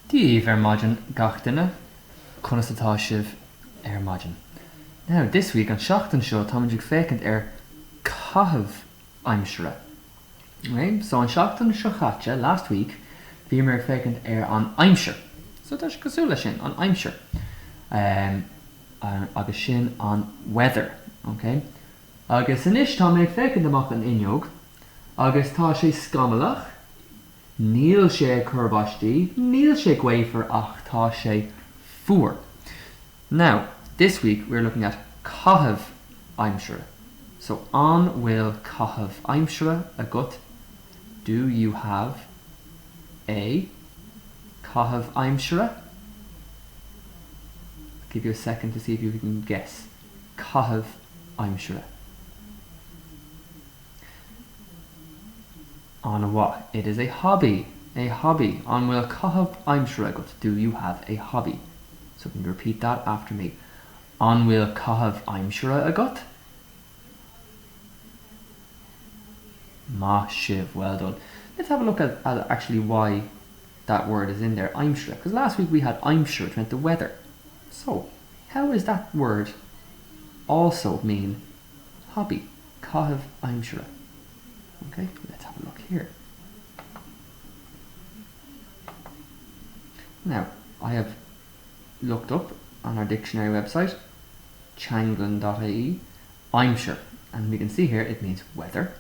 Dia daoibh ar maidin gach duine, conas atá sibh ar maidin? Now, this week, an seachtain seo, táimid ag féachaint ar caitheamh aimsire. Okay? So an seachtain seo chaite, last week, bhíomar ag féachaint ar an aimsir. So tá sé cosúil leis sin, an aimsir. Um, agus sin an weather. Okay? Agus anois tá mé ag féachaint amach an fhuinneog agus tá sé scamallach, Níl sé ag cur báistí, níl sé gaofar ach tá sé fuar. Now, this week we're looking at caitheamh aimsire. So, an bhfuil caitheamh aimsire agat? Do you have a caitheamh aimsire? I'll give you a second to see if you can guess. Caitheamh aimsire. An-mhaith. It is a hobby. A hobby. An bhfuil caitheamh aimsire agat? Do you have a hobby? So can you repeat that after me? An bhfuil caitheamh aimsire agat? Maith sibh. Well done. Let's have a look at, at actually why that word is in there, aimsire. Because last week we had aimsir, which meant the weather. So, how is that word also mean hobby? Caitheamh aimsire. Okay, let's have a look here. Now, I have looked up on our dictionary website, teanglann.ie, aimsir, and we can see here it means weather.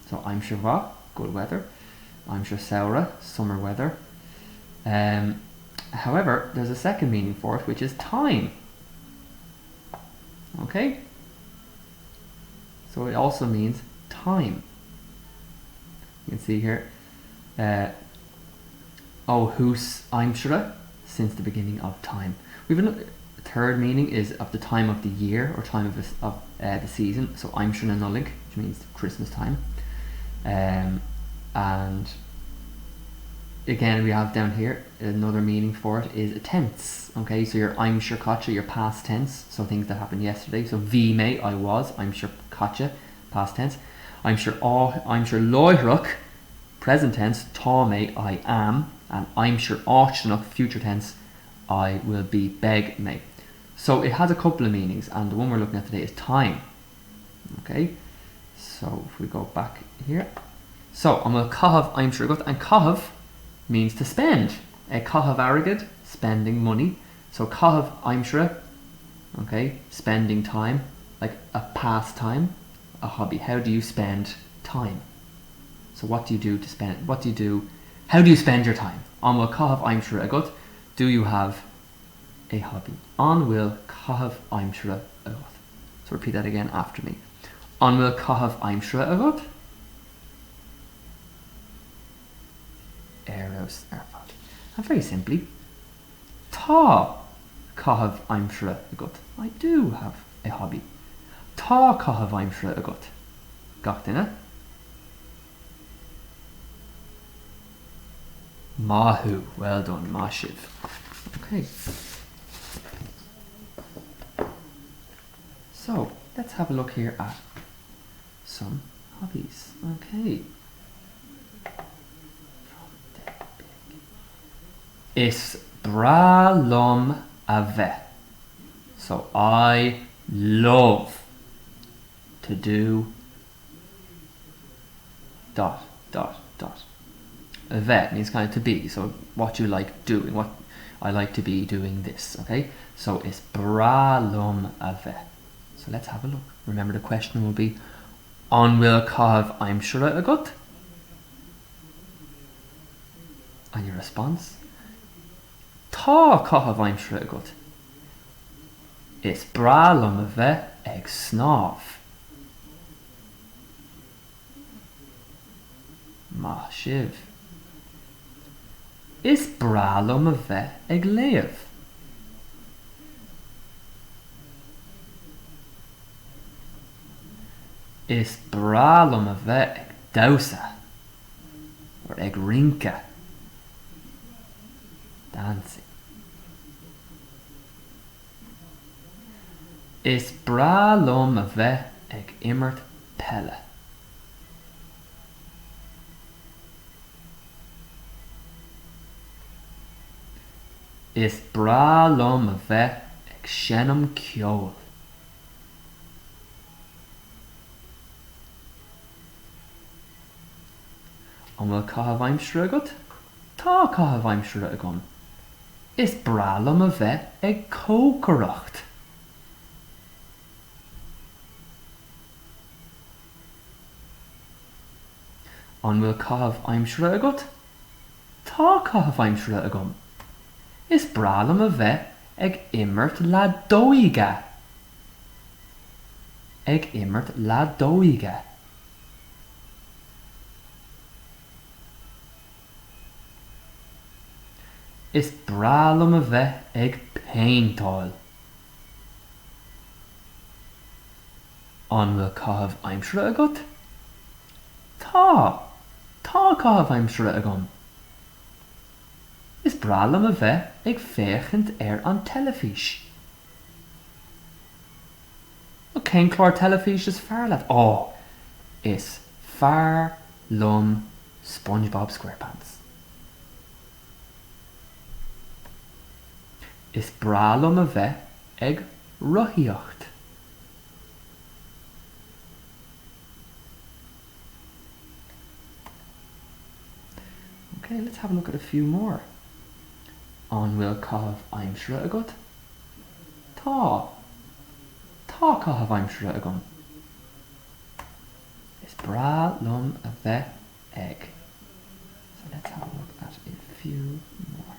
So aimsir mhaith, good weather. Aimsir samhraidh, summer weather. Um, however, there's a second meaning for it, which is time. Okay? So it also means time. You can see here, uh, ó thús aimsire, since the beginning of time. We've another third meaning is of the time of the year or time of, of uh, the season. So aimsir na Nollag, which means Christmas time. Um, and again, we have down here another meaning for it is a tense. Okay, so your aimsir chaite, your past tense, so things that happened yesterday. So bhí mé, I was, aimsir chaite, past tense. Aimsir á, aimsir láithreach, present tense, tá mé, I am, and aimsir fháistineach, future tense, I will be, beidh mé. So it has a couple of meanings, and the one we're looking at today is time. Okay, so if we go back here. So, an bhfuil caitheamh aimsire agat? And caitheamh means to spend. Ag caitheamh airgid, spending money. So caitheamh aimsire, okay, spending time, like a pastime, a hobby. How do you spend time? So what do you do to spend, what do you do, how do you spend your time? An bhfuil caitheamh aimsire agat? Do you have a hobby? An bhfuil caitheamh aimsire agat? So repeat that again after me. An bhfuil caitheamh aimsire agat? Ar fheabhas ar fad. And very simply, Tá caitheamh aimsire agat. I do have a hobby. Tá caitheamh aimsire agat. Gach duine? Maith thú. Well done. Maith sibh. Okay. So, let's have a look here at some hobbies. Okay. Is breá liom a bheith. So I love to do dot dot dot. A bheith means kind of to be, so what you like doing, what I like to be doing this, okay? So is breá liom a bheith. So let's have a look. Remember the question will be An bhfuil caitheamh aimsire agat? And your response? Tá caitheamh aimsire agat. Is breá liom a bheith ag snámh. Maith sibh. Is breá liom a bheith ag léamh. Is breá liom a bheith ag damhsa or ag rince, dancing. Is breá liom a bheith ag imirt peile. Is breá liom a bheith ag seinm ceoil. An bhfuil caitheamh aimsire agat? Tá caitheamh aimsire agam. Is breá liom a bheith ag cócaireacht. An bhfuil caitheamh aimsire agat? Tá caitheamh aimsire agam. Is breá liom a bheith ag imirt leadóige. Ag imirt leadóige. Is breá liom a bheith ag péinteáil. An bhfuil caitheamh aimsire agat? Tá! Tá caitheamh aimsire agam. Is breá liom a bheith ag féachaint ar an teilifís. Cén clár teilifíse is fearr leat? Ó! Is fearr liom SpongeBob SquarePants. Is breá liom a bheith ag rothaíocht. Ok, let's have a look at a few more. An bhfuil caitheamh aimsire agat? Tá. Tá caitheamh aimsire agam. Is breá liom a bheith ag. So let's have a look at a few more.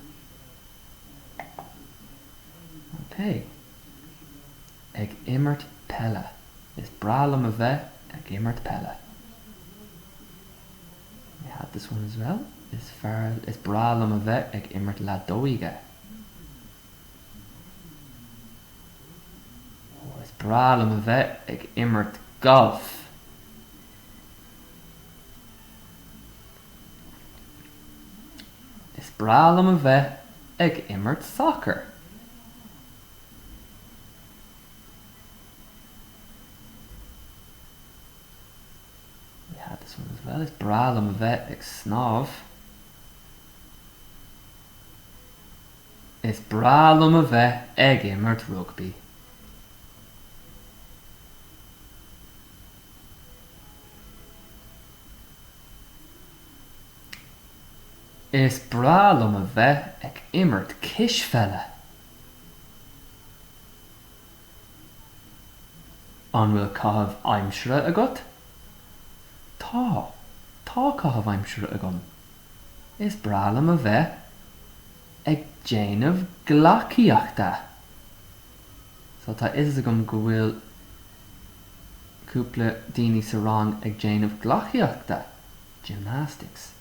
Ok. Ag imirt peile. Is breá liom a bheith ag imirt peile. We had this one as well. Is fearr, is breá liom a bheith ag imirt leadóige. Oh, is breá liom a bheith ag imirt gailf. Is breá liom a bheith ag imirt sacair. We had this one as well. Is breá liom a bheith ag snámh. Is breá liom a bheith ag imirt rugbaí. Is breá liom a bheith ag imirt cispheile. An bhfuil caitheamh aimsire agat? Tá. Tá caitheamh aimsire agam. Is breá liom a bheith ag déanamh gleacaíochta. So tá fhios agam go bhfuil cúpla daoine sa rang ag déanamh gleacaíochta, gymnastics.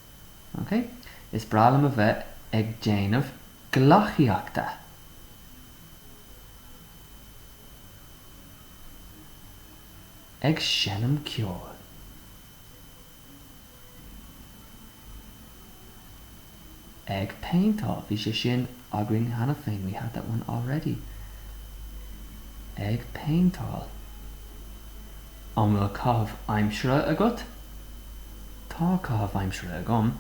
Ok? Is breá liom a bheith ag déanamh gleacaíochta. Ag seinm ceoil. Ag péinteáil. Bhí sé sin againn cheana féin, we had that one already. Ag péinteáil. An bhfuil caitheamh aimsire agat? Tá caitheamh aimsire agam.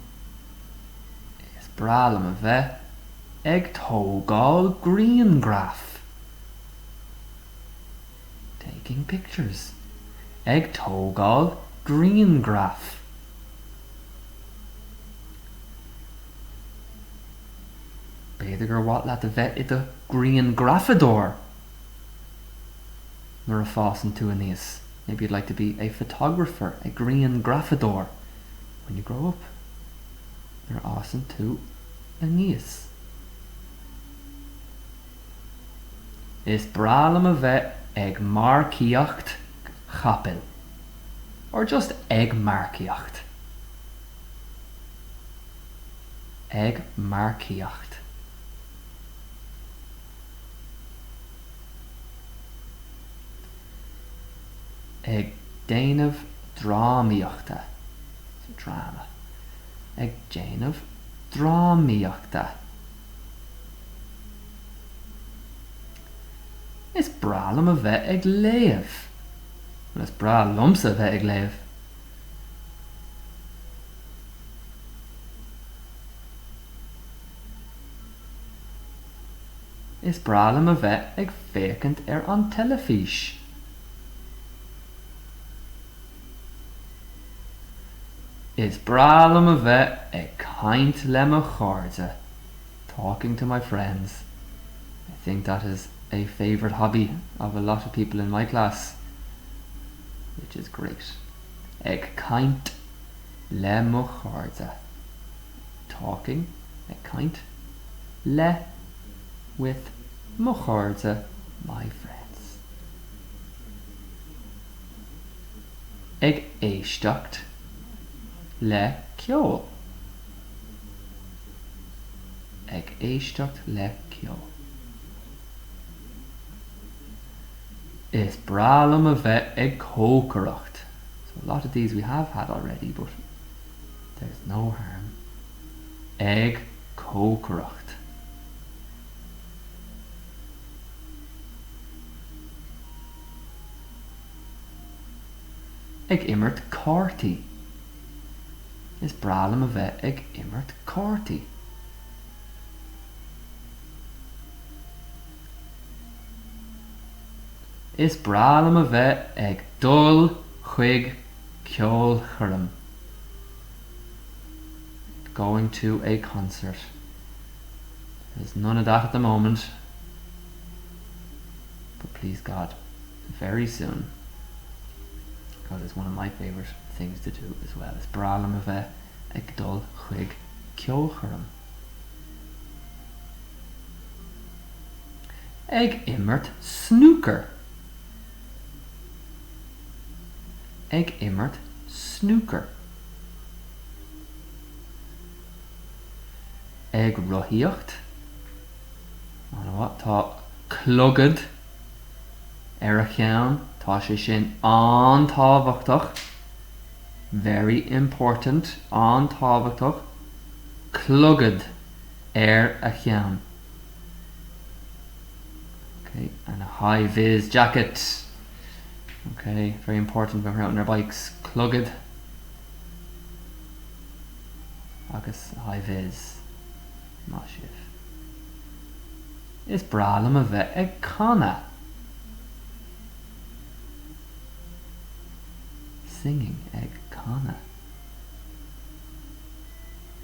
Is breá liom a bheith ag tógáil grianghraf. Taking pictures. Ag tógáil grianghraf. B'fhéidir gur mhaith leat a bheith i do ghrianghrafadóir nuair a fásann tú aníos. Maybe you'd like to be a photographer, a grianghrafadóir, when you grow up. Nuair a fhásann tú aníos. Is breá liom a bheith ag marcaíocht chapaill. Or just ag marcaíocht. Ag marcaíocht. Ag déanamh drámaíochta. So drama. Ag déanamh drámaíochta. Is breá liom a bheith ag léamh. Bhuel, is breá liomsa a bheith ag léamh. Is breá liom a bheith ag féachaint ar an teilifís. Is breá liom a bheith ag caint le mo chairde, talking to my friends. I think that is a favourite hobby of a lot of people in my class, which is great. Ag caint le mo chairde. Talking, ag caint, le, with, mo chairde, my friends. Ag éisteacht le ceol. Ag éisteacht le ceol. Is breá liom a bheith ag cócaireacht. So a lot of these we have had already, but there's no harm. Ag cócaireacht. Ag imirt cártaí. Is breá liom a bheith ag imirt cártaí. Is breá liom a bheith ag dul chuig ceolchoirm. Going to a concert. There's none of that at the moment. But please God, very soon. Because it's one of my favourite things to do as well. Is breá liom a bheith ag dul chuig ceolchoirm. Ag imirt snúcair. Ag imirt snúcair. Ag rothaíocht. An-mhaith. Tá clogad ar a cheann. Tá sé sin an-tábhachtach. Very important. An-tábhachtach. Clogad ar a cheann. Okay, and a high vis jacket. Okay, very important when we're out on our bikes. Clogad agus high vis. Maith sibh. Is breá liom a bheith ag canadh. Singing, ag canadh.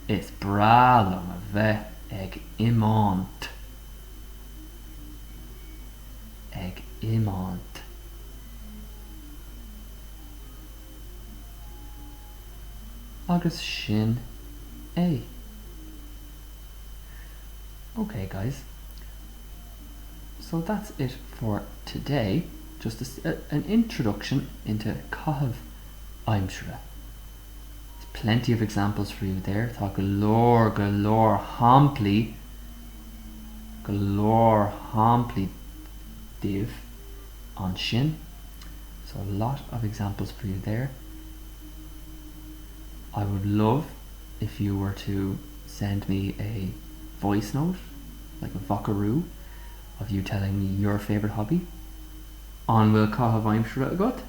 Is breá liom a bheith ag iomáint. Ag iomáint. Agus sin é. Ok guys, so that's it for today, just a, an introduction into caitheamh aimsire. There's plenty of examples for you there, tá go leor, go leor shamplaí, go leor shamplaí daoibh ansin. So a lot of examples for you there. I would love if you were to send me a voice note, like a vocaroo, of you telling me your favourite hobby. An bhfuil caitheamh aimsire agat?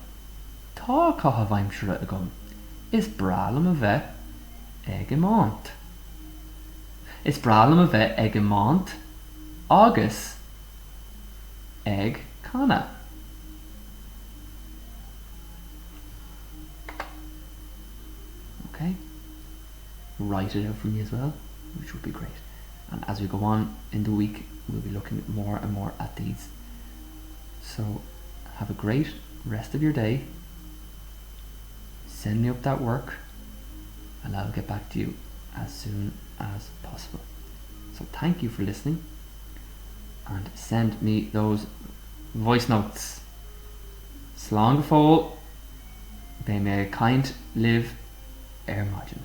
Tá caitheamh aimsire agam. Is breá liom a bheith ag iomáint. Is breá liom a bheith ag iomáint agus ag canadh. Okay? Write it out for me as well, which would be great. And as we go on in the week, we'll be looking more and more at these. So have a great rest of your day. Send me up that work and I'll get back to you as soon as possible. So thank you for listening and send me those voice notes. Slán go fóill, beidh mé ag caint libh ar maidin.